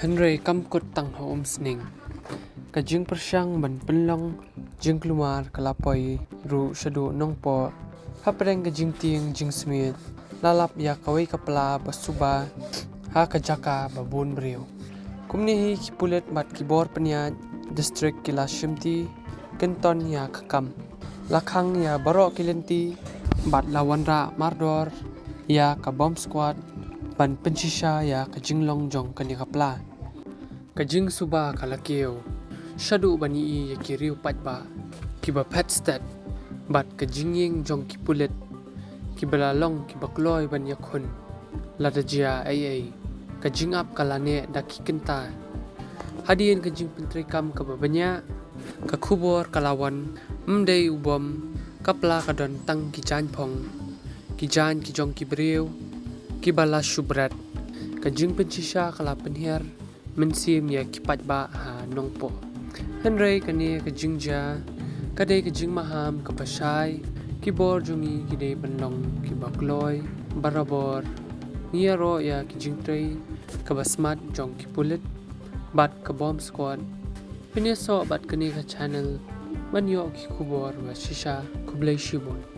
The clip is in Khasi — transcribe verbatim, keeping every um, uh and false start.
Hynrei kam kut tang ha Umsning. Ka jingpyrshang ban pynlong jingkulmar ka la poi ruh shaduh Nongpoh. Hapdeng ka jingtieng jingsmiej, la lap ïa kawei ka pla ba suba ha ka jaka ba bun briew. Kumne hi ki pulit bad ki bor pynïaid district ki la shimti kynton ïa ka kam. La khang ïa baroh ki lynti bad la wanrah mardor ïa ka bomb squad ban pynshisha ïa ka jinglong jong kane ka pla. Ka jingsuba ka la kiew shaduh ban ïohi ïa ki riew paidbah kiba phet stet bad ka jingïeng jong ki pulit kiba la long kiba kloi ban ïakhun. Lada jia ei ei, ka jingap ka la neh da ki kynta. Hadien ka jingpyntreikam kaba bniah, ka khubor ka la wan, ym dei u bom, ka pla ka don tang ki jaiñ phong, ki jaiñ ki jong ki briew kiba la shu bret. Ka jingpynshisha ka la pynhiar mynsiem ïa ki paidbah ha Nongpoh. Hynrei kane ka jingjia ka dei ka jingmaham kaba shai. Ki bor jong ngi ki dei ban long kiba kloi barabor. Ngi ïaroh ïa ki jingtrei kaba smat jong ki pulit bad ka bomb squad. Pynïasoh bad kane ka channel ban ïoh ki khubor ba shisha. Khublei shibun.